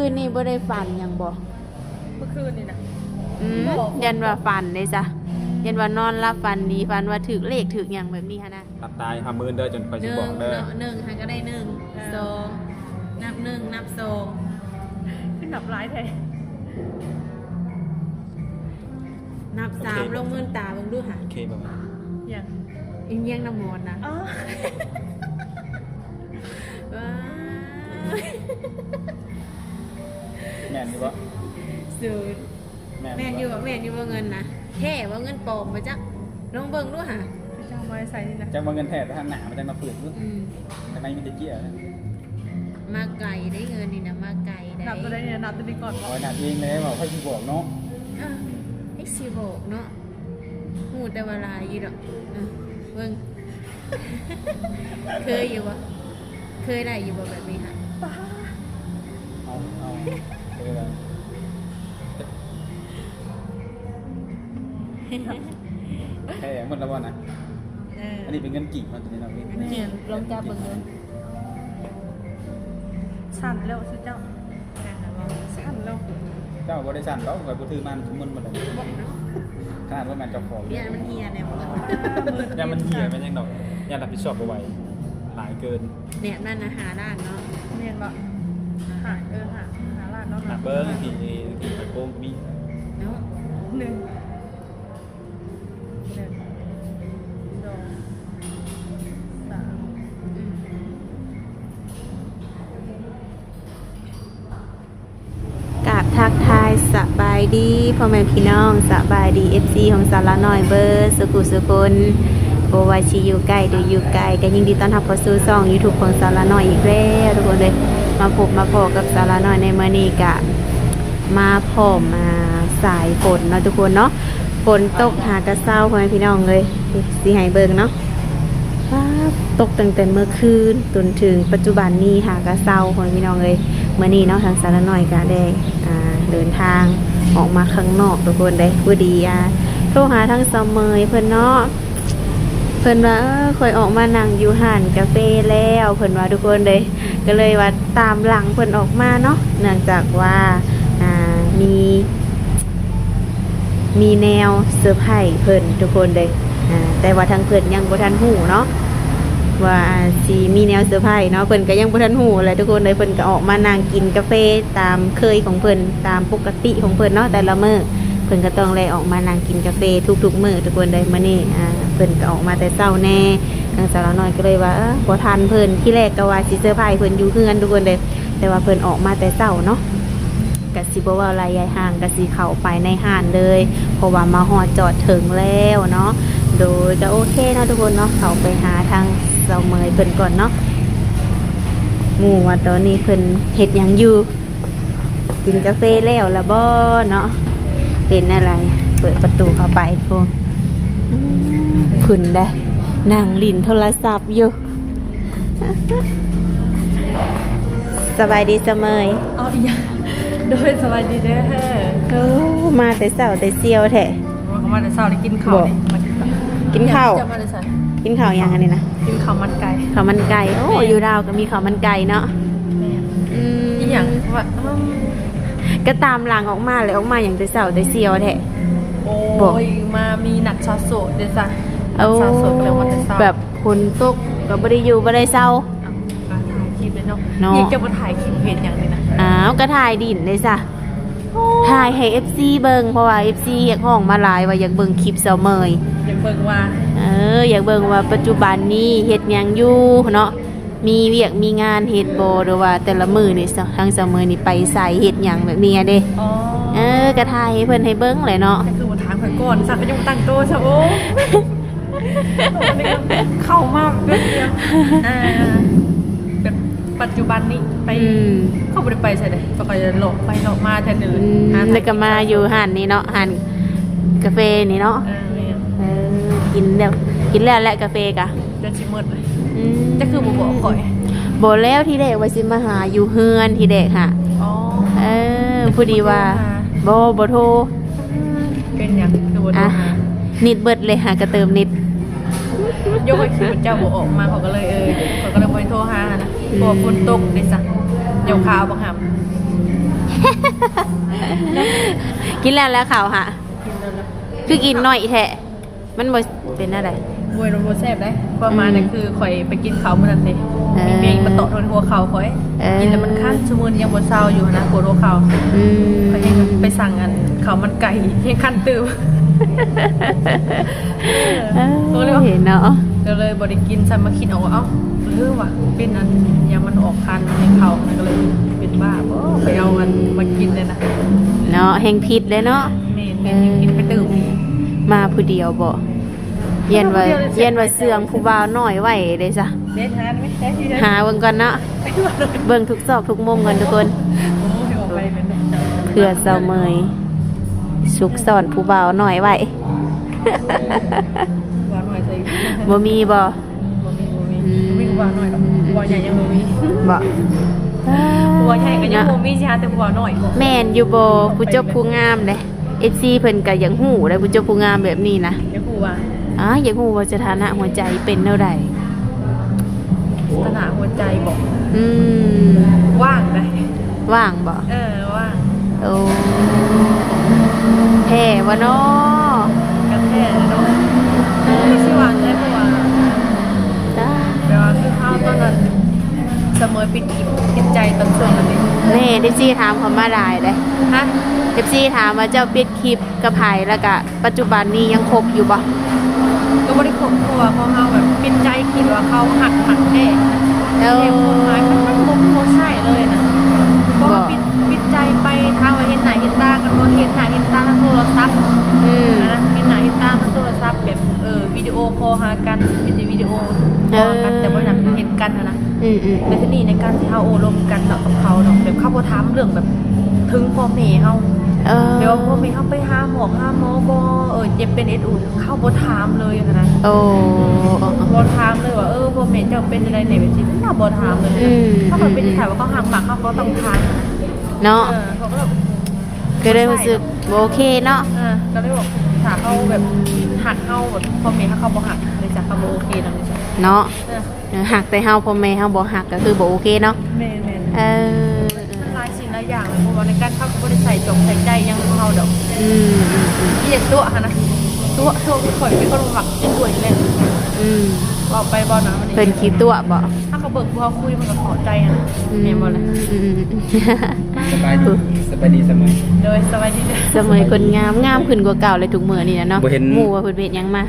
ຄືນນີ້ບໍ່ໄດ້ຝັນຫຍັງບໍ່? ເມື່ອຄືນນີ້ນະ ອືມ ບໍ່ ຢ້ານວ່າຝັນເດ້ຊະ ຢ້ານວ່ານອນຫຼັບຝັນດີ ຝັນວ່າຖືກເລກຖືກຫຍັງແບບນີ້ຫັ້ນນະ. ຫຼັບຕາໃຫ້ພາມື່ນເດີ ຈົນຂ້ອຍຊິບອກເດີ. ໜຶ່ງເນາະ ໜຶ່ງຫັ້ນກໍໄດ້ໜຶ່ງ ເອີ ສອງ ນັບໜຶ່ງ ນັບສອງ ຄືນັບຫຼາຍແທ້. ນັບສາມ ໂອເຄ ລົງມືນຕາເບິ່ງດູຫາ. ໂອເຄບໍ່? ຫຍັງ? ອີຫຍັງນຳໝອນນະ? ອໍ ວ້າຍ ແມ່ນຢູ່ບໍ່? ສູນ ແມ່ນ ແມ່ນຢູ່ບໍ່? ແມ່ນຢູ່ບໍ່ເງິນນະ? ແທ້ບໍ່? ເງິນປອມບໍ່ຈັກ? ລອງເບິ່ງດູຫາ. ເຈົ້າມາໃສ່ນີ້ນະ? ຈັກວ່າເງິນແທ້ ແຕ່ທາງໜ້າມັນຈັ່ງມາປຶກຢູ່. ອືມ ທາງໃນມີແຕ່ເຈ້ຍນະ. ມາໄກເດ້ເງິນນີ້ນະ ມາໄກເດ້. ນັບຕົວໃດນີ້ນະ? ນັບຕົວນີ້ກ່ອນບໍ່? ໂອ້ຍ ນັບເອງແລ້ວ ໃຜຊິບອກເນາະ? ເອີ ໃຜຊິບອກເນາະ? ຮູ້ແຕ່ວ່າຫຼາຍຢູ່ດອກ. ເອີ ເບິ່ງ ເຄີຍຢູ່ບໍ່? ເຄີຍໄດ້ຢູ່ບໍ່ແບບນີ້ຫະ? ປ້າ ເອົາ ເອົາ ເອີ ແທ້ໝົດແລ້ວບໍ່ນະ? ເອີ ອັນນີ້ເປັນເງິນກີບເນາະ ຕົວນີ້ເນາະ. ແມ່ນ ລອງຈັບເບິ່ງເດີ. ສັ່ນແລ້ວຊຸເຈົ້າ. ສັ່ນແລ້ວບໍ່? ສັ່ນແລ້ວ. ເຈົ້າບໍ່ໄດ້ສັ່ນດອກ ຂ້ອຍບໍ່ຖືມາຊຸມື້ໝົດແລ້ວ. ຂະໜາດວ່າແມ່ນເຈົ້າຂອງ ຢ້ານມັນເຫ່ຍແດ່ບໍ່? ຢ້ານມັນເຫ່ຍແມ່ນຫຍັງດອກ ຢ້ານຮັບຜິດຊອບບໍ່ໄຫວ ຫຼາຍເກີນ. ແນວນັ້ນນະ ຫ້າລ້ານເນາະ. ແມ່ນບໍ່? ຫ້າ ເອີ ຫ້າ ຫ້າລ້ານເນາະ. ນັບເບິ່ງ ທີ່ ທີ່ໄປໂກງກໍມີເນາະ. ໜຶ່ງ ໜຶ່ງ ສອງ ສາມ ອືມ ກາບທັກທາຍສະບາຍດີພໍ່ແມ່ພີ່ນ້ອງ ສະບາຍດີເອັຟຊີຂອງສາວລາວນ້ອຍເບີດສູ່ຜູ້ສູ່ຄົນ ບໍ່ວ່າຊິຢູ່ໃກ້ຫຼືຢູ່ໄກ ກໍຍິນດີຕ້ອນຮັບເຂົ້າສູ່ຊ່ອງຢູທູບຂອງສາວລາວນ້ອຍອີກແລ້ວທຸກຄົນເອີຍ. ມາພົບມາພໍ້ກັບສາວລາວນ້ອຍໃນມື້ນີ້ ກະມາພ້ອມ ອ່າ ສາຍຝົນເນາະທຸກຄົນເນາະ. ຝົນຕົກຫາກະເຊົາ ພໍ່ແມ່ພີ່ນ້ອງເອີຍ ຊິໃຫ້ເບິ່ງເນາະ. ປາດ ຕົກຕັ້ງແຕ່ເມື່ອຄືນຈົນເຖິງປັດຈຸບັນນີ້ຫາກະເຊົາ ພໍ່ແມ່ພີ່ນ້ອງເອີຍ. ມື້ນີ້ເນາະ ທາງສາວລາວນ້ອຍກະໄດ້ ອ່າ ເດີນທາງອອກມາຂ້າງນອກທຸກຄົນເດ້. ພໍດີ ອ່າ ໂທຫາທາງສາວເໝີຍເພິ່ນເນາະ ເພິ່ນວ່າ ເອີ ຂ້ອຍອອກມານັ່ງຢູ່ຮ້ານກາເຟແລ້ວ ເພິ່ນວ່າທຸກຄົນເດ້. ກໍເລີຍວ່າຕາມຫຼັງເພິ່ນອອກມາເນາະ ເນື່ອງຈາກວ່າ ອ່າ ມີ ມີແນວເຊີໄພເພິ່ນທຸກຄົນເດ້. ອ່າ ແຕ່ວ່າທາງເພິ່ນຍັງບໍ່ທັນຮູ້ເນາະ ວ່າ ອ່າ ຊິມີແນວເຊີໄພເນາະ ເພິ່ນກໍຍັງບໍ່ທັນຮູ້ແຫຼະທຸກຄົນເດ້. ເພິ່ນກໍອອກມານັ່ງກິນກາເຟຕາມເຄີຍຂອງເພິ່ນ ຕາມປົກກະຕິຂອງເພິ່ນເນາະ ແຕ່ລະມື້ ເພິ່ນກໍຕ້ອງໄລ່ອອກມານັ່ງກິນກາເຟທຸກໆມື້ທຸກຄົນເດ້. ມື້ນີ້ ອ່າ ເພິ່ນກໍອອກມາແຕ່ເຊົ້າແດ່ ທາງສາວລາວນ້ອຍກໍເລີຍວ່າ ເອີ ບໍ່ທັນເພິ່ນ. ທີແລກກໍວ່າຊິເຊີໄພເພິ່ນຢູ່ເຮືອນທຸກຄົນເດ້ ແຕ່ວ່າເພິ່ນອອກມາແຕ່ເຊົ້າເນາະ ກະຊິບໍ່ເວົ້າຫຼາຍຢາຍຫ່າງ ກະຊິເຂົ້າໄປໃນຮ້ານເລີຍ ເພາະວ່າມາຮອດຈອດເຖິງແລ້ວເນາະ. ໂດຍ ກະໂອເຄເນາະທຸກຄົນເນາະ ເຂົ້າໄປຫາທາງສາວເໝີຍເພິ່ນກ່ອນເນາະ ໝູ່ວ່າຕອນນີ້ເພິ່ນເຮັດຫຍັງຢູ່. ກິນກາເຟແລ້ວລະບໍ່ເນາະ? ເປັນແນວໃດ? ເປີດປະຕູເຂົ້າໄປພຸ້ນ ອືມ ພຸ້ນເດ້ ນັ່ງຫຼິ້ນໂທລະສັບຢູ່. ສະບາຍດີສະເໝີຍ. ເອົາອີຫຍັງ? ໂດຍ ສະບາຍດີເດີ. ໂອ້ ມາແຕ່ເຊົ້າແຕ່ສ່ຽວແທ້. ໂອ້ ກໍມາແຕ່ເຊົ້າໄດ້ກິນເຂົ້ານີ້ ມາກິນເຂົ້າ. ກິນເຂົ້າ? ເຈົ້າມາແຕ່ໃສ? ກິນເຂົ້າຫຍັງອັນນີ້ນະ? ກິນເຂົ້າມັນໄກ່. ເຂົ້າມັນໄກ່. ໂອ້ ແມ່ນ ຢູ່ລາວກໍມີເຂົ້າມັນໄກ່ເນາະ. ແມ່ນ. ອືມ ອີຫຍັງ? ວ່າ ເອີ ກໍຕາມຫຼັງອອກມາແຫຼະ. ອອກມາຫຍັງແຕ່ເຊົ້າແຕ່ສ່ຽວແທ້? ໂອ້ ບໍ່ ມາມີນັດສາວໂສດເດ້ຊະ. ໂອ້ ນັດສາວໂສດກໍເລີຍມາແຕ່ເຊົ້າ. ແບບຝົນຕົກກໍບໍ່ໄດ້ຢູ່ບໍ່ໄດ້ເຊົາ. ອ່ະ ຖ່າຍຄລິບເລີຍເນາະ. ເນາະ ນີ້ເຈົ້າບໍ່ຖ່າຍຄລິບເຮັດຫຍັງນີ້ນະ? ອ້າວ ກໍຖ່າຍດິນເດ້ຊະ. ຖ່າຍໃຫ້ເອັຟຊີເບິ່ງ ເພາະວ່າເອັຟຊີຮຽກຮ້ອງມາຫຼາຍວ່າຢາກເບິ່ງຄລິບສາວເໝີຍ. ຢາກເບິ່ງວ່າ ເອີ ຢາກເບິ່ງວ່າປັດຈຸບັນນີ້ເຮັດຫຍັງຢູ່ເນາະ ມີວຽກມີງານເຮັດບໍ່ ຫຼືວ່າແຕ່ລະມື້ນີ້ ທາງສາວເໝີຍນີ້ໄປໃສ ເຮັດຫຍັງແບບນີ້ເດ້. ອໍ ເອີ ກະຖ່າຍໃຫ້ເພິ່ນໃຫ້ເບິ່ງແຫຼະເນາະ. ແຕ່ຄືບໍ່ຖາມຂ້ອຍກ່ອນ ສັກກໍຍັງບໍ່ຕັ້ງໂຕຊະ. ໂອ້ ເຂົ້າມາແປັບດຽວ ອ່າ ແບບປັດຈຸບັນນີ້ໄປ ອືມ ເຂົາບໍ່ໄດ້ໄປໃສເດ້ ເຂົາກໍເລາະໄປເລາະມາແຖວນີ້. ອືມ ຫາ ແລ້ວກໍມາຢູ່ຮ້ານນີ້ເນາະ ຮ້ານກາເຟນີ້ເນາະ. ເອີ ແມ່ນ. ເອີ ກິນແລ້ວ ກິນແລ້ວແຫຼະກາເຟກະ ຈົນຊິໝົດເລີຍ. ອືມ ເຈົ້າຄືບໍ່ບອກຂ້ອຍ? ບໍ່ແລ້ວ ທີແລກວ່າຊິມາຫາຢູ່ເຮືອນ ທີແລກຫະ. ອໍ ເອີ ພໍດີວ່າ ໂທຫາ ບໍ່ ບໍ່ໂທ. ເປັນຫຍັງຄືບໍ່ໂທຫາ? ນິດເບິດເລີຍ ຫາກະເຕີມນິດ. ໂຍ ຂ້ອຍຄິດວ່າເຈົ້າບໍ່ອອກມາ ຂ້ອຍກໍເລີຍ ເອີ ຂ້ອຍກໍເລີຍບໍ່ໄດ້ໂທຫາຫັ້ນນະ. ອືມ ເພາະວ່າຝົນຕົກເດ້ຊະ ໂຍ ຂາວບັກຫຳ. ກິນແລ້ວ ແລ້ວເຂົ້າຫະ ຄືກິນໜ້ອຍແທ້ ມັນບໍ່ເປັນແນວໃດ? ໂອ້ຍ ມັນບໍ່ແຊບເດ້ ຄວາມໝາຍນະ ອືມ ຄືຂ້ອຍໄປກິນເຂົ້າມື້ນັ້ນເດ້ ເອີ ມີແມງມາເຕາະໂດນຫົວເຂົ່າຂ້ອຍ ເອີ ກິນແລ້ວມັນຄັນ ຊຸມື້ນີ້ຍັງບໍ່ເຊົາຢູ່ນະ ປວດຫົວເຂົ່າ ອືມ ຂ້ອຍແຮ່ງໄປສັ່ງອັນ ເຂົ້າມັນໄກ່ ແຮ່ງຄັນຕື່ມ ເອີ ເອີ ກໍເລີຍວ່າ ເຫັນເນາະ ກໍເລີຍບໍ່ໄດ້ກິນ ຊັ້ນມາຄິດເອົາວ່າ ເອົ້າ ຫຼືວ່າເປັນອັນຫຍັງ ມັນອອກຄັນໃນເຂົ້າ ກໍເລີຍເປັນບ້າບໍ່ ໄປເອົາອັນມາກິນເລີຍນະ ເນາະ ແຮ່ງຜິດເລີຍເນາະ ແມ່ນ ແມ່ນ ເອີ ກິນໄປຕື່ມອີກ ມາຜູ້ດຽວບໍ່? ຢ້ານວ່າ ຢ້ານວ່າເຊື່ອງຜູ້ບ່າວນ້ອຍໄວ້ເດ້ຊະ ເດ້ ຫາໄດ້ ຫາເບິ່ງກ່ອນເນາະ ເບິ່ງທຸກຊອກທຸກມຸມກ່ອນທຸກຄົນ ໂອ້ຍ ອອກໄປແມ່ນ ເພື່ອສາວເມຍຊຸກຊ້ອນຜູ້ບ່າວນ້ອຍໄວ້ ບ່າວນ້ອຍໃສ່ ບໍ່ມີບໍ່? ບໍ່ມີ ບໍ່ມີ ອືມ ບໍ່ມີຜູ້ບ່າວນ້ອຍດອກ ຜູ້ບ່າວໃຫຍ່ຍັງບໍ່ມີ ບໍ່? ຜູ້ບ່າວໃຫຍ່ກໍຍັງບໍ່ມີ ຊິຫາແຕ່ຜູ້ບ່າວນ້ອຍ ແມ່ນຢູ່ບໍ່? ຜູ້ຈົບຜູ້ງາມເດ້ ເອັຟຊີ ເພິ່ນກໍຢາກຮູ້ໄດ໋ ຜູ້ຈົບຜູ້ງາມແບບນີ້ນະ ຢາກຮູ້ວ່າ ອາ ຢາກຮູ້ວ່າສະຖານະຫົວໃຈເປັນແນວໃດ? ສະຖານະຫົວໃຈບໍ? ອືມ ວ່າງໄດ໋ ວ່າງບໍ? ເອີ ວ່າງ ໂອ້ ແທ້ບໍ່ນໍ? ກໍແທ້ແຫຼະເນາະ ຄືຊິວ່າງໄດ້ ເພາະວ່າ ຈ້າ ແບບວ່າຄືເຮົາຕອນນັ້ນ ສະເໝີປິດ ປິດໃຈຕອນຊ່ວງນັ້ນເດ້ ແມ່ນ ເອັຟຊີ ຖາມເຂົ້າມາຫຼາຍເດ້ ຮະ ເອັຟຊີ ຖາມວ່າເຈົ້າປິດຄລິບກັບໃຜ ແລ້ວກະປັດຈຸບັນນີ້ຍັງຄົບຢູ່ບໍ່? ກໍບໍ່ໄດ້ຄົບ ເພາະວ່າພວກເຮົາແບບປິດໃຈ ຄິດວ່າເຂົາຮັກ ຮັກແທ້ ເອີ ແຕ່ຄວາມໝາຍມັນ ມັນບໍ່ ບໍ່ໃຊ່ເລີຍນະ ເພາະວ່າ ບໍ່ ປິດ ປິດໃຈໄປ ຖາມວ່າເຫັນໜ້າເຫັນຕາກັນບໍ່? ເຫັນໜ້າເຫັນຕາທາງໂທລະສັບ ອືມ ນະ ເຫັນໜ້າເຫັນຕາທາງໂທລະສັບ ແບບ ເອີ ວິດີໂອຄໍຫາກັນ ເປັນແຕ່ວິດີໂອຄໍຫາກັນ ເອີ ແຕ່ບໍ່ໄດ້ນັດເຫັນກັນຫັ້ນນະ ອືມໆ ແລ້ວທີນີ້ໃນການທີ່ເຮົາໂອ້ລົມກັນເນາະ ກັບເຂົາເນາະ ແບບເຂົາບໍ່ຖາມເລື່ອງແບບເຖິງພໍ່ແມ່ເຮົາ ເອີ ແບບວ່າພໍ່ແມ່ເຮົາໄປຫາໝໍ ຫາໝໍບໍ່ ເອີ ເຈັບເປັນເອັດອູ ເຂົາບໍ່ຖາມເລີຍຫັ້ນນະ ໂອ້ ບໍ່ຖາມເລີຍວ່າ ເອີ ພໍ່ແມ່ເຈົ້າເປັນຈັ່ງໃດແດ່ ແບບຊີ້ ເຂົາບໍ່ຖາມເລີຍ ອືມ ເຂົາກໍເປັນ ອືມ ຖ້າວ່າເຂົາຮັກມັກເຮົາ ເຂົາຕ້ອງຖາມເນາະ ເອີ ເຂົາກໍ ກໍເລີຍຮູ້ສຶກບໍ່ໂອເຄເນາະ ເອີ ກໍເລີຍບອກ ຖ້າເຮົາແບບຮັກເຮົາ ແບບພໍ່ແມ່ເຮົາ ເຂົາບໍ່ຮັກ ເລີຍຈະ ເຂົາບໍ່ໂອເຄນຳ ເນາະ ເອີ ເອີ ຮັກແຕ່ເຮົາ ພໍ່ແມ່ເຮົາບໍ່ຮັກ ກໍຄືບໍ່ໂອເຄເນາະ ແມ່ນໆ ເອີ ມັນຫຼາຍສິ່ງຫຼາຍຢ່າງ ເພາະວ່າໃນການເຂົາກໍບໍ່ໄດ້ໃສ່ຈົກໃສ່ໃຈຫຍັງນຳເຮົາດອກ ອືມໆໆ ມີແຕ່ຕົວະຫັ້ນນະ ຕົວະ ຕົວະ ຄືຂ້ອຍເປັນຄົນບໍ່ມັກກິນຕົວະຢູ່ແລ້ວ ອືມ ເວົ້າໄປເວົ້າມາ ເພິ່ນຂີ້ຕົວະບໍ່? ເຮົາກໍເບິ່ງຜູ້ເຮົາຄຸຍ ມັນກໍເຂົ້າໃຈຫັ້ນນະ ອືມ ແມ່ນບໍ່ລະ? ອືມໆໆ ສະບາຍດີ ສະບາຍດີສະເໝີຍ ໂດຍ ສະບາຍດີເດີ ສະເໝີຍຄົນງາມ ງາມຂຶ້ນກວ່າເກົ່າເລີຍທຸກມື້ນີ້ນະເນາະ ບໍ່ເຫັນ ໝູ່ວ່າເພິ່ນໄປເຮັດຫຍັງມາ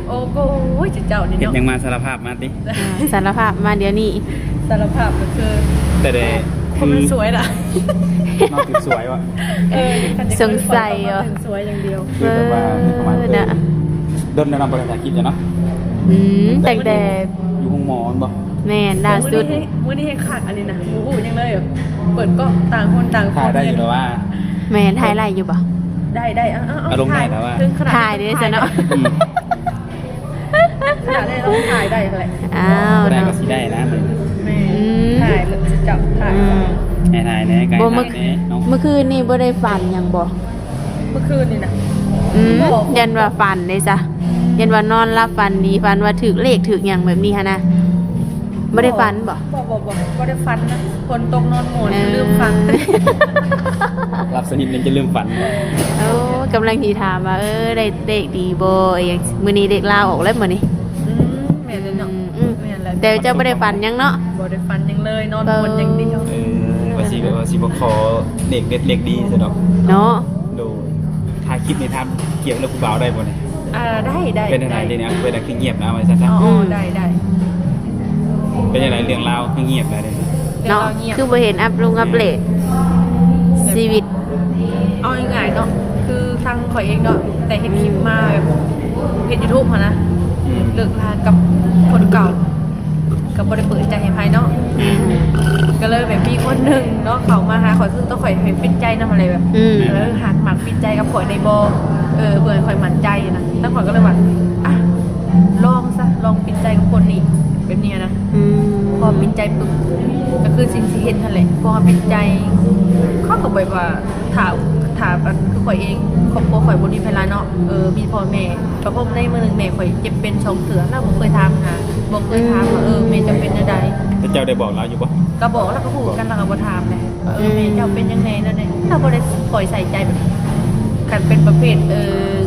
ໂອ້ໂຫ ເຈົ້ານີ້ເນາະ ເຮັດຫຍັງມາ ສາລະພາບມາຕິ ອ່າ ສາລະພາບມາດຽວນີ້ ສາລະພາບກໍຄື ແຕ່ໃດ ຄົນມັນສວຍລະ ນອກຈາກສວຍວະ ເອີ ສົງໄສວະ ສວຍຢ່າງດຽວ ຄືແບບວ່າ ເອີ ປະມານ ນະ ດົນແລ້ວເນາະ ບໍ່ໄດ້ຖ່າຍຄລິບເນາະ ອືມ ຕັ້ງແຕ່ ຢູ່ໂຮງໝໍແມ່ນບໍ່? ແມ່ນ ລ່າສຸດ ມື້ນີ້ ມື້ນີ້ແຮງຄັກອັນນີ້ນະ ບໍ່ຮູ້ຫຍັງເລີຍ ເປີດກ້ອງຕ່າງຄົນຕ່າງ ຖ່າຍໄດ້ຢູ່ແລ້ວວ່າ ແມ່ນ ຖ່າຍໄດ້ຢູ່ບໍ່? ໄດ້ ໄດ້ ເອົາ ເອົາ ເອົາລົງໄດ້ແລ້ວວ່າ ຖ່າຍເດ້ຊະເນາະ ອືມ ຂະໜາດໄດ້ລອງຖ່າຍໄດ້ແຫຼະ ອ້າວ ໄດ້ ເນາະ ກໍຊິໄດ້ນະ ແມ່ນ ອືມ ຖ່າຍ ເພິ່ນຊິຈັບຖ່າຍ ອືມ ໃຫ້ຖ່າຍແດ່ ໄກ ບໍ່ ເມື່ອ ຖ່າຍແດ່ເນາະ ເມື່ອຄືນນີ້ບໍ່ໄດ້ຝັນຫຍັງບໍ່? ເມື່ອຄືນນີ້ນະ ອືມ ບໍ່ ຢ້ານວ່າຝັນເດ້ຊະ ຢ້ານວ່ານອນຫຼັບຝັນດີ ຝັນວ່າຖືກເລກຖືກຫຍັງແບບນີ້ຫັ້ນນະ ບໍ່ໄດ້ຝັນບໍ່? ບໍ່ ບໍ່ ບໍ່ ບໍ່ໄດ້ຝັນນະ ຝົນຕົກນອນໝົນ ເອີ ລືມຝັນ ຫຼັບສະໜິດຍັງຈະລືມຝັນ ເອີ ໂອ້ ກຳລັງຊິຖາມວ່າ ເອີ ໄດ້ເລກດີບໍ່ ອີຫຍັງ ມື້ນີ້ເລກລາວອອກແລ້ວມື້ນີ້ ອືມ ແມ່ນແລ້ວເນາະ ອືມ ແມ່ນແລ້ວ ແຕ່ເຈົ້າບໍ່ໄດ້ຝັນຫຍັງເນາະ ບໍ່ໄດ້ຝັນຫຍັງເລີຍ ນອນ ເອີ ໝົນຢ່າງດຽວ ເອີ ວ່າຊິ ວ່າຊິບໍ່ຂໍເລກເດັດເລກດີຊະດອກ ເນາະ ໂດຍ ຖ່າຍຄລິບນີ້ຖາມກ່ຽວເລື່ອງຜູ້ບ່າວໄດ້ບໍ່ນີ້? ອ່າ ໄດ້ ໄດ້ ເປັນຈັ່ງໃດ ໄດ້ ດຽວນີ້ ເປັນຈັ່ງຄືງຽບນະ ວ່າຊັ້ນຊະ ອໍ ອືມ ອໍ ໄດ້ ໄດ້ ເປັນຈັ່ງໃດເລື່ອງລາວຄືງຽບແລ້ວດຽວນີ້ ເນາະ ເລື່ອງລາວງຽບ ຄືບໍ່ເຫັນອັບລົງອັບເດດ ແບບ ຊີວິດ ເອົາງ່າຍໆເນາະ ຄືທາງຂ້ອຍເອງເນາະ ແຕ່ເຮັດຄລິບມາແບບ ເຮັດຢູທູບຫັ້ນນະ ອືມ ເລີກລາກັບຄົນເກົ່າ ກໍບໍ່ໄດ້ເປີດໃຈໃຫ້ໃຜເນາະ ອືມ ກໍເລີຍແບບມີຄົນໜຶ່ງເນາະ ເຂົ້າມາຫາຂ້ອຍ ຄືຕອນຂ້ອຍໃຫ້ປິດໃຈນຳຫັ້ນແຫຼະ ແບບ ອືມ ເອີ ຮັກມັກປິດໃຈກັບຂ້ອຍໄດ້ບໍ່ ເອີ ເພື່ອໃຫ້ຂ້ອຍໝັ້ນໃຈນະ ທາງຂ້ອຍກໍເລີຍວ່າ ອ່ະ ລອງຊະ ລອງປິດໃຈກັບຄົນນີ້ ແບບນີ້ນະ ອືມ ພໍປິດໃຈປຶບ ກໍຄືສິ່ງທີ່ເຫັນຫັ້ນແຫຼະ ພໍເຮົາປິດໃຈ ເຂົາກໍແບບວ່າ ຖ້າ ຖ້າ ອັນ ຄືຂ້ອຍເອງ ຄອບຄົວຂ້ອຍບໍ່ມີໃຜຫຼາຍເນາະ ເອີ ມີພໍ່ແມ່ ກໍພົບໃນມື້ໜຶ່ງແມ່ຂ້ອຍເຈັບເປັນສອງເທື່ອ ລາວບໍ່ເຄີຍຖາມຫາ ບໍ່ເຄີຍຖາມວ່າ ອືມ ເອີ ແມ່ເຈົ້າເປັນແນວໃດ ແລ້ວເຈົ້າໄດ້ບອກລາວຢູ່ບໍ່? ກໍບອກ ລາວກໍຮູ້ຄືກັນ ລາວກໍບໍ່ຖາມເດ້ ເອີ ອືມ ແມ່ເຈົ້າເປັນຫຍັງແດ່ແນວໃດ ລາວບໍ່ໄດ້ຄ່ອຍໃສ່ໃຈແບບ ຄັນເປັນປະເພດ ເອີ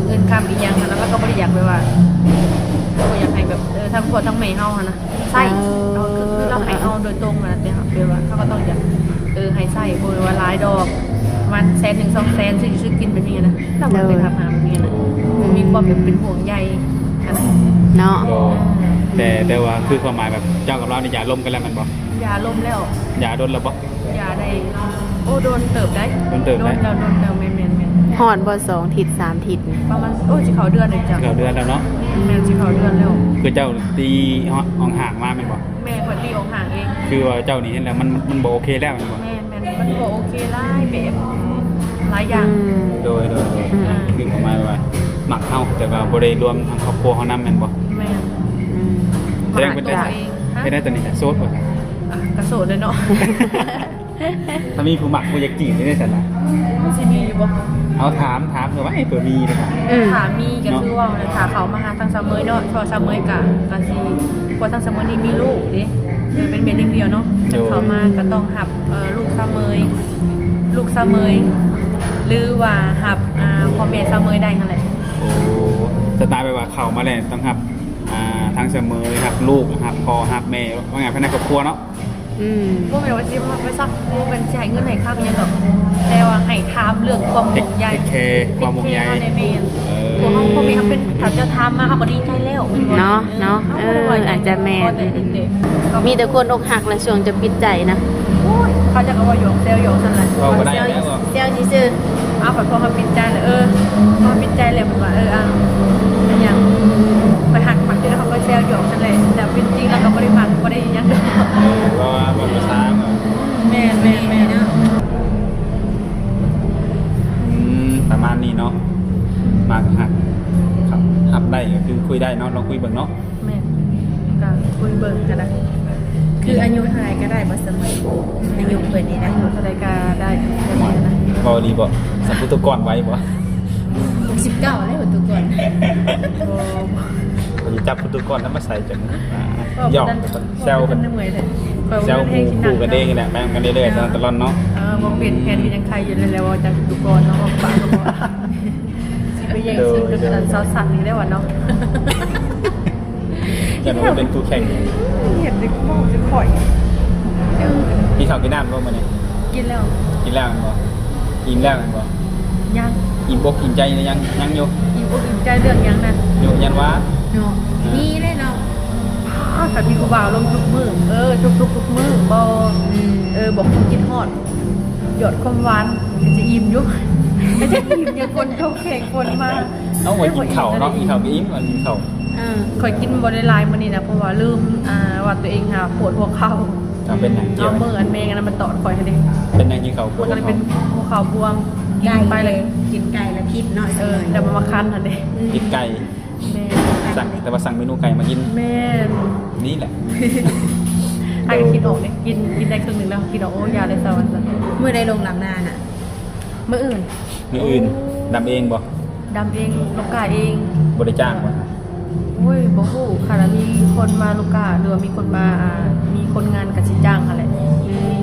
ເງິນຄຳອີ່ຫຍັງຫັ້ນນະ ລາວກໍບໍ່ໄດ້ຢາກແບບວ່າ ບໍ່ຢາກໃຫ້ແບບ ເອີ ທັງພໍ່ທັງແມ່ເຮົາຫັ້ນນະ ໃຊ້ ເອີ ເຮົາ ຄື ຄືລາວໃຫ້ເຮົາໂດຍຕົງຫັ້ນນະ ແຕ່ເຮົາ ແບບວ່າເຮົາກໍຕ້ອງຢາກ ເອີ ໃຫ້ໃຊ້ ບໍ່ໄດ້ວ່າຫຼາຍດອກ ປະມານແສນໜຶ່ງ ສອງແສນ ຊື້ຢູ່ຊື້ກິນແບບນີ້ນະ ລາວບໍ່ໄດ້ ໂດຍ ຖາມຫາແບບນີ້ນະ ອືມ ມີຄວາມແບບເປັນຫ່ວງໃຍຫັ້ນນະ ເນາະ ເອີ ແຕ່ ແຕ່ວ່າຄືຄວາມໝາຍແບບເຈົ້າກັບລາວນີ້ຢ່າລົມກັນແລ້ວແມ່ນບໍ່? ຢ່າລົມແລ້ວ ຢ່າດົນແລ້ວບໍ່? ຢ່າໄດ້ ໂອ້ ດົນເຕີບໄດ໋ ດົນເຕີບໄດ໋ ດົນແລ້ວ ດົນແລ້ວ ແມ່ນໆໆ ຮອດບໍ່ ສອງທິດ ສາມທິດນີ້ ປະມານ ໂອ້ ຊິເຂົ້າເດືອນແລ້ວເຈົ້າ ຊິເຂົ້າເດືອນແລ້ວເນາະ ແມ່ນ ຊິເຂົ້າເດືອນແລ້ວ ຄືເຈົ້າຕີອອກຫ່າງມາແມ່ນບໍ່? ແມ່ນ ຂ້ອຍຕີອອກຫ່າງເອງ ຄືວ່າເຈົ້ານີ້ເຫັນແລ້ວ ມັນ ມັນບໍ່ໂອເຄແລ້ວແມ່ນບໍ່? ແມ່ນ ແມ່ນ ມັນບໍ່ໂອເຄຫຼາຍແບບ ຫຼາຍຢ່າງ ອືມ ໂດຍ ໂດຍ ໂດຍ ອືມ ຄືປະມານວ່າມັກເຮົາ ແຕ່ວ່າບໍ່ໄດ້ລວມທາງຄອບຄົວເຮົານຳແມ່ນບໍ່? ແມ່ນ ອືມ ແສດງເປັນ ມັກຕົວເອງ ເຮັດໄດ້ຕອນນີ້ໂສດບໍ່? ອ່ະ ກໍໂສດແຫຼະເນາະ ຖ້າມີຜູ້ມັກ ຜູ້ຢາກຈີບນີ້ໄດ້ຊັ້ນນະ ມັນຊິມີຢູ່ບໍ່? ເອົາ ຖາມ ຖາມເພື່ອໄວ້ ເພື່ອມີເດ້ ອືມ ຖ້າມີກໍຄືເວົ້າແຫຼະ ຖ້າເຂົາມາຫາທາງສາວເມຍເນາະ ເພາະວ່າສາວເມຍກໍ ກໍຊິ ເພາະວ່າທາງສາວເມຍນີ້ມີລູກເດ້ ເປັນແມ່ດຽວເນາະ ໂດຍ ເຂົາມາກໍຕ້ອງຮັບ ເອີ ລູກສາວເມຍ ລູກສາວເມຍ ຫຼືວ່າຮັບ ອ່າ ພໍ່ແມ່ສາວເມຍໄດ້ຫັ້ນແຫຼະ ໂອ້ ສະໄຕແບບວ່າເຂົ້າມາແລ້ວຕ້ອງຮັບ ອ່າ ທາງສາວເມຍ ຮັບລູກ ຮັບພໍ່ ຮັບແມ່ ວ່າງ່າຍພາຍໃນຄອບຄົວເນາະ ອືມ ບໍ່ແມ່ນວ່າຊິມາໄປຊັກ ບໍ່ແມ່ນຊິໃຫ້ເງິນໃຫ້ຄຳຫຍັງດອກ ແຕ່ວ່າໃຫ້ຖາມເລື່ອງຄວາມຫ່ວງໃຍ ເທກແຄ ຄວາມຫ່ວງໃຍ ເທກແຄເຮົາແດ່ແມ່ນ ເອີ ພວກເຮົາ ພໍ່ແມ່ເຮົາເປັນ ຖ້າເຈົ້າຖາມມາ ເຮົາກໍດີໃຈແລ້ວ ເນາະ ເນາະ ເອີ ອາດຈະແມ່ນ ອືມ ມີແຕ່ຄົນອົກຫັກແຫຼະ ຊ່ວງຈະປິດໃຈນະ ໂອ້ຍ ເຂົາເຈົ້າກໍເວົ້າຫຍອກແຊວຫຍອກຊັ້ນແຫຼະ ເວົ້າບໍ່ໄດ້ແລ້ວ ແຊວຊື່ໆ ອ້າວ ບັດພໍເຮົາປິດໃຈແລ້ວ ເອີ ພໍປິດໃຈແລ້ວ ເພິ່ນວ່າ ເອີ ອ່າ ອີຫຍັງ ຂ້ອຍຮັກມັກຢູ່ແລ້ວ ເຂົາກໍແຊວຫຍອກຊັ້ນແຫຼະ ແຕ່ເປັນຈິງແລ້ວກໍບໍ່ໄດ້ມັກ ບໍ່ໄດ້ອີຫຍັງດອກ ເພາະວ່າມັນບໍ່ຊ້າເນາະ ແມ່ນໆໆ ເນາະ ອືມ ປະມານນີ້ເນາະ ມັກຮັກ ຮັບໄດ້ກໍຄືຄຸຍໄດ້ເນາະ ລອງຄຸຍເບິ່ງເນາະ ແມ່ນ ກໍຄຸຍເບິ່ງກໍໄດ້ ຄືອາຍຸເທົ່າໃດກໍໄດ້ບໍ່ສະເໝີ ອາຍຸເພິ່ນນີ້ນະ ອາຍຸເທົ່າໃດກໍໄດ້ ເວົ້າອີ່ຫຼີບໍ່? ສັມພຸດທະກອນໄວບໍ່? ຫົກສິບເກົ້າແລ້ວພຸດທະກອນ ບໍ່ ບໍ່ ຂ້ອຍຊິຈັບພຸດທະກອນນຳມາໃສ່ ຈະ ອ່າ ຫຍອກ ແຊວກັນ ແຊວໝູ່ຄູ່ກັນເອງນີ້ແຫຼະ ໄປນຳກັນເລື້ອຍໆ ຕະຫຼອດເນາະ ເອີ ບໍ່ປ່ຽນແຜນກໍຍັງໄຄຢູ່ແລ້ວ ເວົ້າຈັກທຸກກ່ອນເນາະ ເວົ້າປາກກໍບໍ່ ຊິໄປແຍ່ງຊີວິດກັນ ໂດຍ ອັນສາວສັນນີ້ໄດ້ຫວາເນາະ ຢ່າງວ່າເປັນຄູ່ແຂ່ງ ເຫັນເດັກນ້ອຍຊິຂ້ອຍ ກິນເຂົ້າກິນນ້ຳບໍ່ມື້ນີ້? ກິນແລ້ວ ກິນແລ້ວແມ່ນບໍ່? ອີ່ມແລ້ວແມ່ນບໍ່? ຍັງ ອີ່ມອົກອີ່ມໃຈຍັງ ຍັງຢູ່ ອີ່ມອົກອີ່ມໃຈເລື່ອງຫຍັງນະ? ຢູ່ ຢ້ານວ່າ ເນາະ ອ່າ ມີເດ້ເນາະ ອ້າ ຖ້າມີຜູ້ບ່າວລົມທຸກມື້ ເອີ ທຸກໆ ທຸກມື້ບໍ່? ອືມ ເອີ ບອກຄົນຄິດຮອດ ຢອດຄວາມຫວານ ກໍຈະອີ່ມຢູ່ ກໍຈະອີ່ມຢູ່ ຄົນໂທແຂກຄົນມາ ເອົາ ວ່າກິນເຂົ້າເນາະ ກິນເຂົ້າກໍອີ່ມ ວ່າກິນເຂົ້າ ເອີ ຂ້ອຍກິນບໍ່ໄດ້ຫຼາຍມື້ນີ້ນະ ເພາະວ່າລືມ ອ່າ ວ່າຕົວເອງຫາປວດຫົວເຂົ່າ ເອົາ ເປັນຫຍັງກ່ຽວ ເອົາ ມື້ອັນແມງອັນນັ້ນມາຕອດຂ້ອຍຫັ້ນເດ້ ເປັນຫຍັງກິນເຂົ້າ ມັນກໍເປັນຫົວເຂົ່າບວມ ໄກ່ ກິນໄປແລ້ວ ກິນໄກ່ແລ້ວຜິດເນາະ ເອີ ແລ້ວມັນມາຄັນຫັ້ນເດ້ ກິນໄກ່ ແມ່ນ ສັ່ງ ແຕ່ວ່າສັ່ງເມນູໄກ່ມາກິນ ແມ່ນ ນີ້ແຫຼະ ໃຫ້ຄິດອອກເດ້ ກິນ ກິນໄດ້ເຄິ່ງໜຶ່ງແລ້ວ ຄິດອອກ ໂອ້ ຢ່າເລີຍຊະວ່າຊັ້ນ ມື້ໃດລົງດຳນານະ? ມື້ອື່ນ ມື້ອື່ນ ໂອ້ ດຳເອງບໍ່? ດຳເອງ ລົງກ້າເອງ ບໍ່ໄດ້ຈ້າງບໍ່? ໂອ້ຍ ບໍ່ຮູ້ ຄັນວ່າມີຄົນມາລູກຄ້າ ຫຼືວ່າມີຄົນມາ ອ່າ ມີຄົນງານກໍຊິຈ້າງຫັ້ນແຫຼະ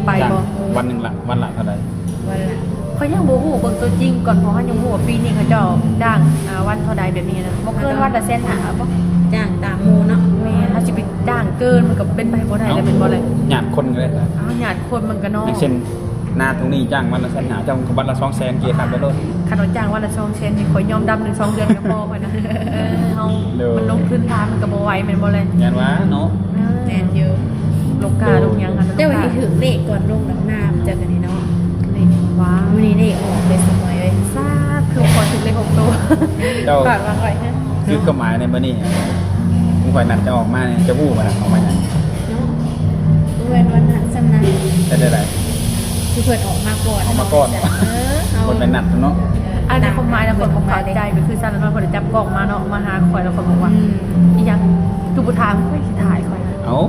ໄປບໍ່? ຈ້າງ ວັນໜຶ່ງລະ ວັນລະເທົ່າໃດ? ວັນລະ ຂ້ອຍຍັງບໍ່ຮູ້ ເບິ່ງຕົວຈິງກ່ອນ ເພາະເຮົາຍັງບໍ່ຮູ້ວ່າປີນີ້ເຂົາເຈົ້າຈ້າງ ອ່າ ວັນເທົ່າໃດແບບນີ້ນະ ບໍ່ເກີນວັນລະແສນຫ້າບໍ່? ຈ້າງຕາມໝູ່ເນາະ ແມ່ນ ເຮົາຊິໄປຈ້າງເກີນ ມັນກໍເປັນໄປບໍ່ໄດ້ແລ້ວ ເອົ້າ ແມ່ນບໍ່ລະ? ຍາດຄົນກໍໄດ້ ອ້າວ ຍາດຄົນມັນກໍເນາະ ຢ່າງເຊັ່ນ ນາຕົງນີ້ຈ້າງວັນລະແສນຫ້າ ເຈົ້າວັນລະສອງແສນ ເກຄັບໄປໂລດ ຄັນວ່າຈ້າງວັນລະສອງແສນນີ້ ຂ້ອຍຍອມດຳໜຶ່ງສອງເດືອນກໍພໍຂ້ອຍນະ ເອີ ເຮົາ ໂດຍ ມັນລົງທຶນຫຼາຍ ມັນກໍບໍ່ໄຫວແມ່ນບໍ່ແລະ? ແມ່ນວ່າເນາະ ເອີ ແມ່ນຢູ່ ລົງກ້າລົງຫຍັງຫັ້ນ ແຕ່ວ່າໃຫ້ຖືກເລກກ່ອນລົງດຳນາ ເຈົ້າກໍນີ້ເນາະ ເລກຫຍັງຫວາ? ມື້ນີ້ເລກອອກເລີຍສະໝອຍເອີຍ ສາທຸ ຂໍຖືກເລກຫົກໂຕ ເຈົ້າ ຝາກວາງໄວ້ ຄືຄວາມໝາຍໃນມື້ນີ້ ໝູ່ຂ້ອຍນັດເຈົ້າອອກມານີ້ ເຈົ້າຮູ້ບໍ່ນະ ອອກມາຫຍັງ? ເນາະ ເພິ່ນວ່ານັດສ່ຳນັ້ນ ເຮັດໄດ້ໃດ? ຄືເພິ່ນອອກມາກ່ອນ ອອກມາກ່ອນ ເອີ ເຮົາ ບໍ່ແມ່ນນັດເນາະ ອັນນີ້ຄວາມໝາຍນະ ຂ້ອຍບໍ່ເຂົ້າໃຈ ກໍຄືຊັ້ນ ແລ້ວຂ້ອຍໄດ້ຈັບກ້ອງມາເນາະ ມາຫາຂ້ອຍ ແລ້ວຂ້ອຍບອກວ່າ ອືມ ອີຫຍັງ ຄືບໍ່ຖາມ ຂ້ອຍຊິຖ່າຍຂ້ອຍນະ ເອົ້າ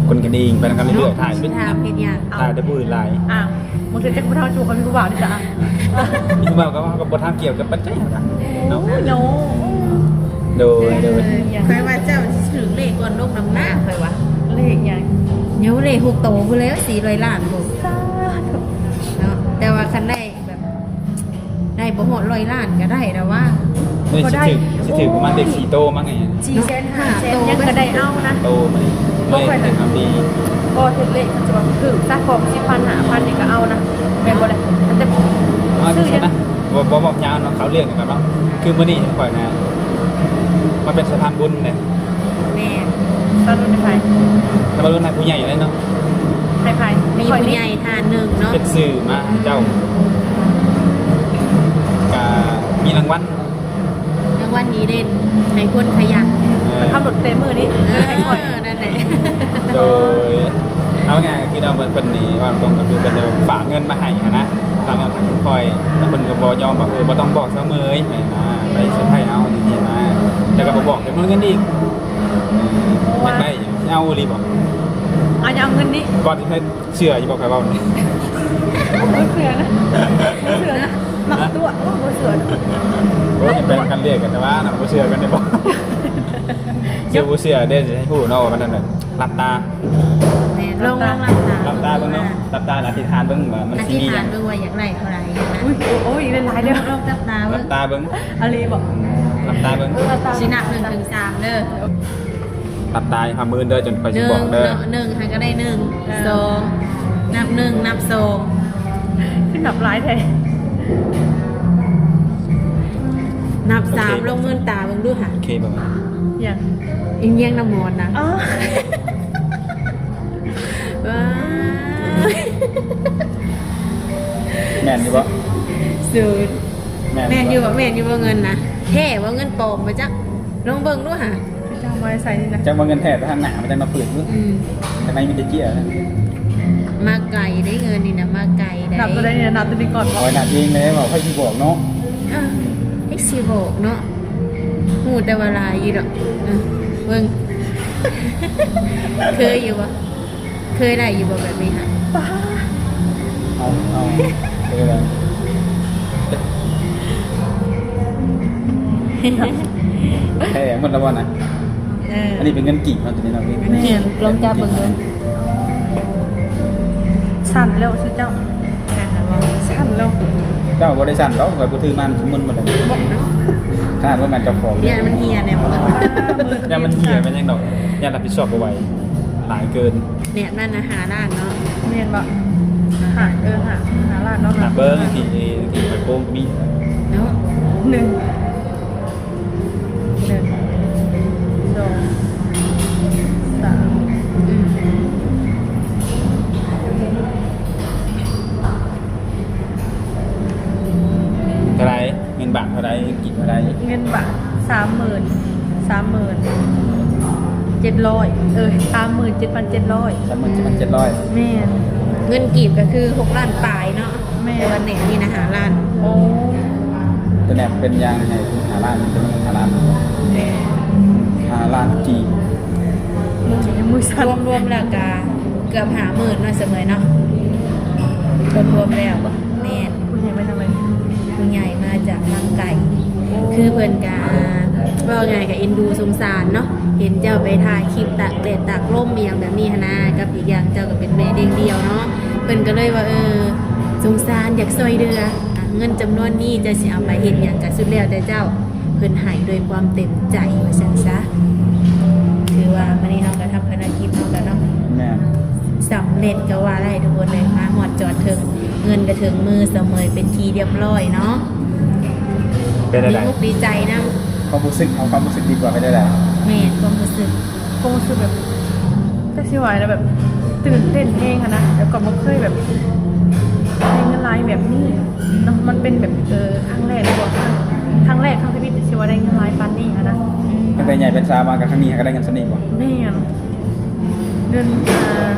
ຄົນກັນເອງ ໄປນຳກັນເລື້ອຍໆ ເນາະ ຖ່າຍ ຊິຖາມເຮັດຫຍັງ? ຖ່າຍແຕ່ຜູ້ອື່ນຫຼາຍ ອ້າວ ບາງເທື່ອຈັກຜູ້ເຖົ້າຈະບໍ່ມີຜູ້ບ່າວນີ້ຈ້ະ ຜູ້ບ່າວກໍວ່າກໍບໍ່ຖາມກ່ຽວກັບປັດໄຈຫຍັງ ເອົ້າ ໂນ ໂດຍ ໂດຍ ຂ້ອຍວ່າເຈົ້າຊິຖືກເລກກ່ອນລົງດຳນາ ຂ້ອຍວ່າ ເລກຫຍັງ? ໂຍ ເລກຫົກໂຕພຸ້ນແຫຼ້ວ ສີ່ຮ້ອຍລ້ານພຸ້ນ ສາທຸ ເນາະ ຄັນໄດ້ແບບ ໄດ້ບໍ່ຮອດຮ້ອຍລ້ານກໍໄດ້ແລ້ວວ່າ. ນີ້ ກໍໄດ້ ຊິຖືກ ຊິຖືກປະມານເລກສີ່ໂຕມັ້ງໄງ. ສີ່ແສນ ຫ້າແສນ ໂຕ ຍັງກໍໄດ້ເອົານະ. ໂຕໄປ ບໍ່ຄ່ອຍໄດ້ຫາປີ ກໍຖືກເລກ ຄັນຊິວ່າຖືກຊະ ຂອງສິບພັນ ຫ້າພັນນີ້ກໍເອົານະ ແມ່ນບໍ່ລະ? ແຕ່ ເອົາ ຊື້ຫຍັງ ຊັ້ນນະ ບໍ່ ບໍ່ເວົ້າຍາວເນາະ ເຂົ້າເລື່ອງກັນເນາະ. ຄືມື້ນີ້ຂ້ອຍນະ ມາເປັນສະພານບຸນເດ້. ແມ່ນ ສະພານບຸນໃຫ້ໃຜ? ສະພານບຸນໃຫ້ຜູ້ໃຫຍ່ເລີຍເນາະ. ໃຫ້ໃຜ? ມີຜູ້ໃຫຍ່ທ່ານໜຶ່ງເນາະ ເປັນສື່ມາໃຫ້ເຈົ້າ ກະມີລາງວັນ ລາງວັນດີເດັ່ນໃຫ້ຄົນຂະຫຍັນ. ເອີ ຂັບລົດເຕັມມື້ນີ້ ເອີ ໃຫ້ຂ້ອຍ ນັ້ນແຫຼະ. ໂດຍ ເອົາງ່າຍໆ ຄືເຮົາ ເພິ່ນ ເພິ່ນນີ້ ເວົ້າຕົງກໍຄືເພິ່ນຝາກເງິນມາໃຫ້ຫັ້ນນະ ຝາກເງິນໃຫ້ຂ້ອຍ ແລ້ວເພິ່ນກໍບໍ່ຍອມບອກ ເອີ ບໍ່ຕ້ອງບອກຊາວເໝີຍ ແມ່ນນະ ໄປເຊີໄພເອົາຈັ່ງຊີ້ນະ ແລ້ວກໍບໍ່ບອກຈຳນວນເງິນອີກ. ເອີ ຢາກໄດ້ ຊິເອົາອີ່ຫຼີບໍ່? ເອົາ ຈະເອົາເງິນນີ້ ກ່ອນຊິໃຫ້ ເຊື່ອຢູ່ບໍ່ຂ້ອຍເວົ້ານີ້? ບໍ່ເຊື່ອນະ ບໍ່ເຊື່ອນະ ມັກຕົວະ ໂອ້ ບໍ່ເຊື່ອນະ. ໂອ້ຍ ໄປນຳກັນເລກກັນແຕ່ວ່ານະ ບໍ່ເຊື່ອກັນໄດ້ບໍ່? ເຊື່ອບໍ່ເຊື່ອເດ້ ຊິໃຫ້ຮູ້ເນາະວ່າມັນນັ້ນນະ. ຫຼັບຕາ ແມ່ນ ລອງ ລອງຫຼັບຕາ ຫຼັບຕາເບິ່ງເນາະ ຫຼັບຕາອະທິຖານເບິ່ງວ່າມັນຊິມີຫຍັງ ອະທິຖານເບິ່ງວ່າຢາກໄດ້ເທົ່າໃດນະ. ອຸ້ຍ ໂອ້ຍ ຫຼາຍໆເດີ ລອງຫຼັບຕາເບິ່ງ ຫຼັບຕາເບິ່ງ ອີ່ຫຼີບໍ່? ອືມ ຫຼັບຕາເບິ່ງ ເອີ ຫຼັບຕາ ຊິນັບໜຶ່ງເຖິງສາມເດີ. ຫຼັບຕາໃຫ້ພາມື່ນເດີ ຈົນຂ້ອຍຊິບອກເດີ. ໜຶ່ງເນາະ ໜຶ່ງ ໃຫ້ກໍໄດ້ໜຶ່ງ ເອີ ສອງ ນັບໜຶ່ງ ນັບສອງ ຄືນັບຫຼາຍແທ້ ນັບສາມ ໂອເຄ ລອງມືນຕາເບິ່ງດູຫະ. ໂອເຄບໍ່? ຫຍັງ? ອີຫຍັງນຳໝອນນະ? ອໍ ວ້າຍ ແມ່ນຢູ່ບໍ່? ສູນ ແມ່ນ ແມ່ນຢູ່ບໍ່? ແມ່ນຢູ່ບໍ່ເງິນນະ? ແທ້ບໍ່? ເງິນປອມບໍ່ຈັກ? ລອງເບິ່ງດູຫະ. ເຈົ້າມາໃສ່ນີ້ນະ ຈັກວ່າເງິນແທ້ ແຕ່ທາງໜ້າມັນຈັ່ງມາປຶດຢູ່. ອືມ ທາງໃນມີແຕ່ເຈ້ຍ. ມາໄກເດ້ເງິນນີ້ນະ ມາໄກເດ້. ນັບຕົວໃດນີ້ນະ? ນັບຕົວນີ້ກ່ອນບໍ່? ຂ້ອຍນັບເອງແລ້ວ ໃຜຊິບອກເນາະ. ເອີ ໃຜຊິບອກເນາະ ຮູ້ແຕ່ວ່າຫຼາຍຢູ່ດອກ. ເອີ ເບິ່ງ ເຄີຍຢູ່ບໍ່? ເຄີຍໄດ້ຢູ່ບໍ່ແບບນີ້ຫະ? ປ້າ ເອົາ ເອົາ ເອີ ແທ້ໝົດແລ້ວບໍ່ນະ? ເອີ ອັນນີ້ເປັນເງິນກີບເນາະ ຕົວນີ້ເນາະ. ແມ່ນ ລອງຈັບເບິ່ງເດີ. ສັ່ນແລ້ວຊື່ເຈົ້າ ສັ່ນແລ້ວບໍ່? ສັ່ນແລ້ວ. ເຈົ້າບໍ່ໄດ້ສັ່ນດອກ ຂ້ອຍບໍ່ຖືມາ ມັນມຶນໝົດແລ້ວ. ບໍ່ເນາະ ຂະໜາດວ່າແມ່ນເຈົ້າຂອງ ຢ້ານມັນເຫ່ຍແດ່ບໍ່? ຢ້ານມັນເຫ່ຍແມ່ນຫຍັງດອກ ຢ້ານຮັບຜິດຊອບບໍ່ໄຫວ ຫຼາຍເກີນ. ແບບນັ້ນນະ ຫ້າລ້ານເນາະ ແມ່ນບໍ່? ຫ້າ ເອີ ຫ້າ ຫ້າລ້ານເນາະ. ນັບເບິ່ງ ທີ່ ທີ່ໄປໂກງມີເນາະ ໜຶ່ງ ໜຶ່ງ ສອງ ສາມ ອືມ ເທົ່າໃດ? ເງິນບາດເທົ່າໃດ? ເງິນກີບເທົ່າໃດ? ເງິນບາດ ສາມໝື່ນ ສາມໝື່ນເຈັດຮ້ອຍ ເອີ ສາມໝື່ນເຈັດພັນເຈັດຮ້ອຍ. ສາມໝື່ນເຈັດພັນເຈັດຮ້ອຍ ແມ່ນ. ເງິນກີບກໍຄືຫົກລ້ານປາຍເນາະ. ແມ່ນ. ແຕ່ວ່າແໜບນີ້ນະ ຫ້າລ້ານ. ໂອ້ ແຕ່ແໜບເປັນຢ່າງໃຫ້ຫ້າລ້ານ ເປັນຫ້າລ້ານ ແມ່ນ ຫ້າລ້ານກີບ. ມືສັ່ນ ລວມໆແລ້ວກະເກືອບຫ້າໝື່ນເນາະ ສະເໝີຍເນາະ ລວມໆແລ້ວ. ແມ່ນ. ຜູ້ໃຫຍ່ມາຈາກທາງໄກ ຄືເພິ່ນກະ ເວົ້າງ່າຍກະເອັນດູສົງສານເນາະ ເຫັນເຈົ້າໄປຖ່າຍຄລິບຕາກແດດຕາກລົມອີ່ຫຍັງແບບນີ້ຫັ້ນນາ ກັບອີກຢ່າງເຈົ້າກໍເປັນແມ່ລ້ຽງດ່ຽວເນາະ ເພິ່ນກໍເລີຍວ່າ ເອີ ສົງສານ ຢາກຊ່ອຍເຫຼືອ ອາ ເງິນຈຳນວນນີ້ເຈົ້າຊິເອົາໄປເຮັດຫຍັງກະສຸດແລ້ວແຕ່ເຈົ້າ. ເພິ່ນໃຫ້ດ້ວຍຄວາມເຕັມໃຈວ່າຊັ້ນຊະ. ຖືວ່າມື້ນີ້ເຮົາກໍທຳພາລະກິດເຮົາກໍເນາະ ແມ່ນ ສຳເລັດກໍວ່າໄດ້ທຸກຄົນເລີຍ ມາຮອດຈອດເຖິງ ເງິນກໍເຖິງມືສະເໝີຍເປັນທີ່ຮຽບຮ້ອຍເນາະ. ເປັນຈັ່ງໃດ? ດີອົກດີໃຈນຳ. ຄວາມຮູ້ສຶກ ເອົາຄວາມຮູ້ສຶກດີກວ່າ ເປັນຈັ່ງໃດ? ແມ່ນ ຄວາມຮູ້ສຶກ ຄວາມຮູ້ສຶກແບບ ຈັກຊິວ່າແນວໃດ ແບບຕື່ນເຕັ້ນແຮງຫັ້ນນະ ແບບກໍບໍ່ເຄີຍແບບໄດ້ເງິນຫຼາຍແບບນີ້ເນາະ ມັນເປັນແບບ ເອີ ຄັ້ງແລກ ຫຼືວ່າຄັ້ງ ຄັ້ງແລກ ຄັ້ງທຳອິດ ທີ່ວ່າໄດ້ເງິນຫຼາຍປານນີ້ຫັ້ນນະ. ຕັ້ງແຕ່ໃຫຍ່ເປັນສາວມາ ກໍຄັ້ງນີ້ກໍໄດ້ເງິນສ່ຳນີ້ບໍ່? ແມ່ນ. ເງິນ ອ່າ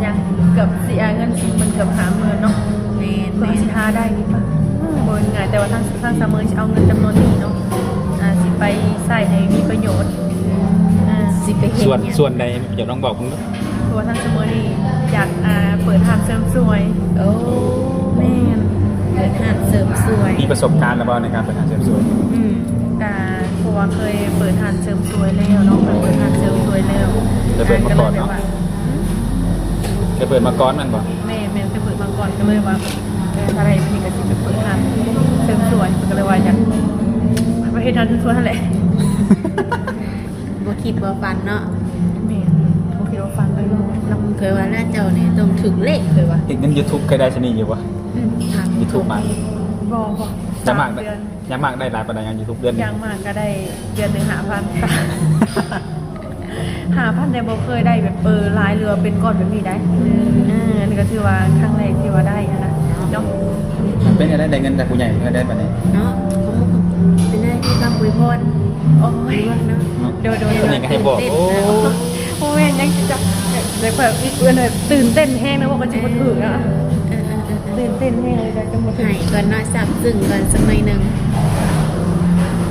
ຫຍັງ ເກືອບຊິ ອ່າ ເງິນຊິເປັນເກືອບຫ້າໝື່ນເນາະ. ແມ່ນ ເພື່ອຊິຫາໄດ້ນີ້ປະ ບໍ່ງ່າຍ ແຕ່ວ່າທາງ ທາງສາວເໝີຍຊິເອົາເງິນຈຳນວນນີ້ເນາະ ອ່າ ຊິໄປໃຊ້ໃຫ້ມີປະໂຫຍດ ອ່າ ຊິໄປເຮັດ ສ່ວນ ສ່ວນໃດ ຢາກລອງບອກເບິ່ງເນາະ. ເພາະວ່າທາງສາວເໝີຍນີ້ຢາກ ອ່າ ເປີດຮ້ານເສີມສວຍ. ໂອ້ ແມ່ນ ເປີດຮ້ານເສີມສວຍ. ມີປະສົບການແລ້ວບໍ່ໃນການເປີດຮ້ານເສີມສວຍ? ອືມ ກະ ເພາະວ່າເຄີຍເປີດຮ້ານເສີມສວຍແລ້ວເນາະ ເຄີຍເປີດຮ້ານເສີມສວຍແລ້ວ. ເຄີຍເປີດມາກ່ອນເນາະ? ເຄີຍເປີດມາກ່ອນແມ່ນບໍ່? ແມ່ນ ແມ່ນ ເຄີຍເປີດມາກ່ອນ ກໍເລີຍວ່າ ຖ້າໄດ້ ມື້ນີ້ກໍຊິໄປເປີດຮ້ານເສີມສວຍ ເພິ່ນກໍເລີຍວ່າຢາກໄປເຮັດຮ້ານເສີມສວຍຫັ້ນແຫຼະ. ບໍ່ຄິດບໍ່ຝັນເນາະ. ແມ່ນ ບໍ່ຄິດບໍ່ຝັນເລີຍ. ເຄີຍວ່າແລ້ວເຈົ້ານີ້ຕ້ອງຖືກເລກ ເຄີຍວ່າ. ເຮັດເງິນຢູທູບເຄີຍໄດ້ຊະນີ້ຢູ່ບໍ່? ອືມ ຢູທູບມາ ບໍ່ ບໍ່ ຢາກມາກ ສາມເດືອນ ຢາກມາກໄດ້ຫຼາຍປານໃດ ຢູທູບເດືອນໜຶ່ງ? ຢ່າງມາກກໍໄດ້ເດືອນໜຶ່ງຫ້າພັນ. ຫ້າພັນ ແຕ່ບໍ່ເຄີຍໄດ້ແບບ ເອີ ຫຼາຍ ຫຼືວ່າເປັນກ້ອນແບບນີ້ໄດ໋. ເອີ ອັນນີ້ກໍຖືວ່າຄັ້ງແລກທີ່ວ່າໄດ້ຫັ້ນນະເນາະ. ເປັນຈັ່ງໃດ ໄດ້ເງິນຈາກຜູ້ໃຫຍ່ເພິ່ນໄດ້ບັດນີ້ເນາະ. ເປັນໄດ້ທີ່ຄຳອວຍພອນ. ໂອ້ຍ ເນາະ ໂດຍໆ ອັນນີ້ກໍໃຫ້ບອກ. ໂອ້ ບໍ່ແມ່ນຫຍັງຊິຈັກ ແບບ ແບບ ຕື່ນເຕັ້ນແຮງນະ ເວົ້າກໍຊິບໍ່ຖືກນະ. ເອີ ເອີ ເອີ ຕື່ນເຕັ້ນແຮງເລີຍ ຈະບໍ່ຖືກ. ໃຫ້ກ່ອນເນາະ ຊາບຊຶ້ງກ່ອນສັກໜ້ອຍໜຶ່ງ.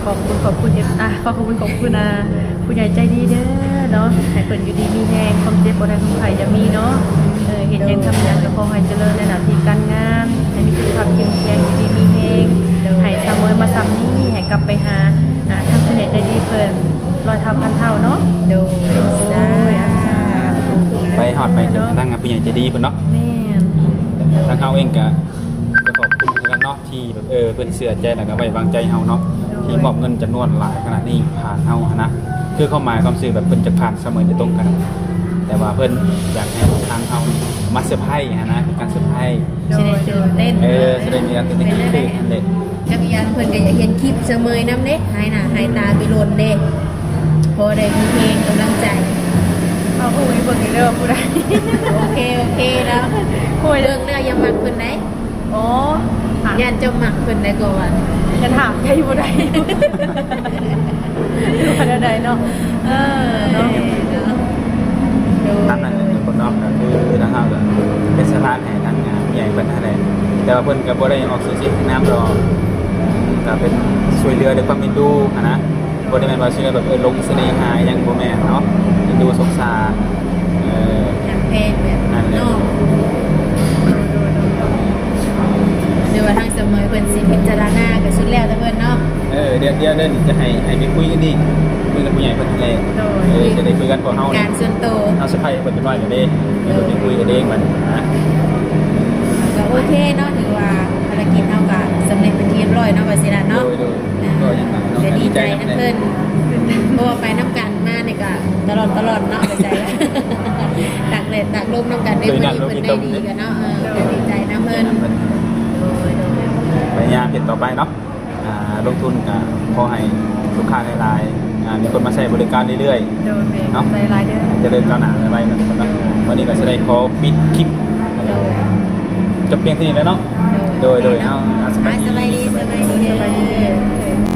ຂອບຄຸນ ຂອບຄຸນເອັຟ ອ່າ ຂໍຂອບຄຸນ ຂອບຄຸນ ອ່າ ຜູ້ໃຫຍ່ໃຈດີເດີເນາະ ໃຫ້ເພິ່ນຢູ່ດີມີແຮງ ຄວາມເຈັບບໍ່ໄດ້ ຄວາມໄຂ້ຢ່າມີເນາະ. ເອີ ເຮັດຫຍັງທຳຫຍັງກໍຂໍໃຫ້ຈະເລີນໃນໜ້າທີ່ການງານ ໃຫ້ມີສຸຂະພາບເຂັ້ມແຂງ ຢູ່ດີມີແຮງ. ໃຫ້ສະເໝີມາສ່ຳນີ້ ໃຫ້ກັບໄປຫາ ອ່າ ທາງຜູ້ໃຫຍ່ໃຈດີເພິ່ນ ຮ້ອຍເທົ່າພັນເທົ່າເນາະ. ໂດຍ ສາທຸ. ໄປຮອດໄປເຖິງທາງຜູ້ໃຫຍ່ໃຈດີເພິ່ນເນາະ. ແມ່ນ ທາງເຮົາເອງກະ ກໍຂອບຄຸນຄືກັນເນາະ ທີ່ແບບ ເອີ ເພິ່ນເຊື່ອໃຈ ແລ້ວກໍໄວ້ວາງໃຈເຮົາເນາະ ໂດຍ ທີ່ມອບເງິນຈຳນວນຫຼາຍຂະໜາດນີ້ຜ່ານເຮົາຫັ້ນນະ. ຄືຄວາມໝາຍຄວາມຊື່ແບບເພິ່ນຈະຜ່ານສະເໝີຈະຕົງກັນ ແຕ່ວ່າເພິ່ນຢາກໃຫ້ທາງເຮົາມາເຊີໄພຫັ້ນນະ ເປັນການເຊີໄພ. ໂດຍ ຊິໄດ້ຕື່ນເຕັ້ນ. ເອີ ຊິໄດ້ມີການຕື່ນເຕັ້ນ ເປັນຈັ່ງໃດ ຕື່ນເຕັ້ນຫັ້ນແຫຼະ. ຈັກຢ່າງເພິ່ນກໍຢາກເຫັນຄລິບສະເໝີນຳເດ້ ຫາຍໜ້າຫາຍຕາໄປດົນເດ້ ພໍໄດ້ມີແຮງກຳລັງໃຈ. ເຮົາຮູ້ຢູ່ເບິ່ງຢູ່ເດີວ່າຜູ້ໃດ. ໂອເຄ ໂອເຄເນາະ. ໂອ້ຍ ເບິ່ງແລ້ວຢ່າມັກເພິ່ນໃດ. ອໍ ຢ້ານເຈົ້າມັກເພິ່ນໄດ໋ກໍວ່າ ຈະຖາມໃຈບໍ່ໄດ້ ວ່າແນວໃດເນາະ. ເອີ ເນາະ ຕາມນັ້ນແຫຼະທຸກຄົນເນາະ. ກໍຄືທາງເຮົາກໍເປັນສະພານໃຫ້ທາງ ອ່າ ຜູ້ໃຫຍ່ເພິ່ນຫັ້ນແຫຼະ ແຕ່ວ່າເພິ່ນກໍບໍ່ໄດ້ອອກຊື່ສຽງນາມດອກ ກໍເປັນຊ່ວຍເຫຼືອດ້ວຍຄວາມເອັນດູຫັ້ນນະ. ບໍ່ໄດ້ແມ່ນວ່າຊິໄດ້ແບບ ເອີ ຫຼົງສະເໜ່ຫາຫຍັງ ບໍ່ແມ່ນເນາະ ເອັນດູສົງສານ. ເອີ ຮັກແພງແບບ ນັ້ນແຫຼະ ເນາະ. ຫຼືວ່າທາງສະເໝີເພິ່ນຊິພິຈາລະນາກໍສຸດແລ້ວແຕ່ເພິ່ນເນາະ. ເອີ ດຽວ ດຽວ ດຽວນີ້ຈະໃຫ້ ໃຫ້ໄປຄຸຍກັນອີກ ຄຸຍກັບຜູ້ໃຫຍ່ເພິ່ນແຫຼະ. ໂດຍ ເອີ ຈະໄດ້ຄຸຍກັນ ເພາະເຮົາ ການສ່ວນໂຕ ເຮົາສະເພາະເພິ່ນເປັນຮ້ອຍແລ້ວເດ້. ໂດຍ ໄປຄຸຍກັນເອງບັດນີ້ນະ. ກໍໂອເຄເນາະ ຖືວ່າພາລະກິດເຮົາກໍສຳເລັດເປັນທີ່ຮຽບຮ້ອຍເນາະ ວ່າຊິລະເນາະ. ໂດຍ ໂດຍ ເອີ ກໍດີໃຈນຳເພິ່ນ ເພາະວ່າໄປນຳກັນມານີ້ກໍຕະຫຼອດ ຕະຫຼອດເນາະ ໄປໃສ ຕາກແດດຕາກລົມນຳກັນເດ້. ມື້ນີ້ເພິ່ນໄດ້ດີກັນເນາະ. ເອີ ກໍດີໃຈນຳເພິ່ນ. ໂດຍ ໂດຍ ພະຍາຍາມເຮັດຕໍ່ໄປເນາະ. ອ່າ ລົງທຶນກໍຂໍໃຫ້ລູກຄ້າຫຼາຍໆ ອ່າ ມີຄົນມາໃຊ້ບໍລິການເລື້ອຍໆ. ໂດຍ ແມ່ນ ເນາະ ໃຈຫຼາຍເດີ ຈະເລີນກ້າວໜ້າໄວໆເນາະ. ວັນນີ້ກໍຊິໄດ້ຂໍປິດຄລິບ ໂດຍ ຈົບພຽງເທົ່ານີ້ແຫຼະເນາະ. ໂດຍ ໂດຍ ໂດຍ ເອົາ ສະບາຍດີ.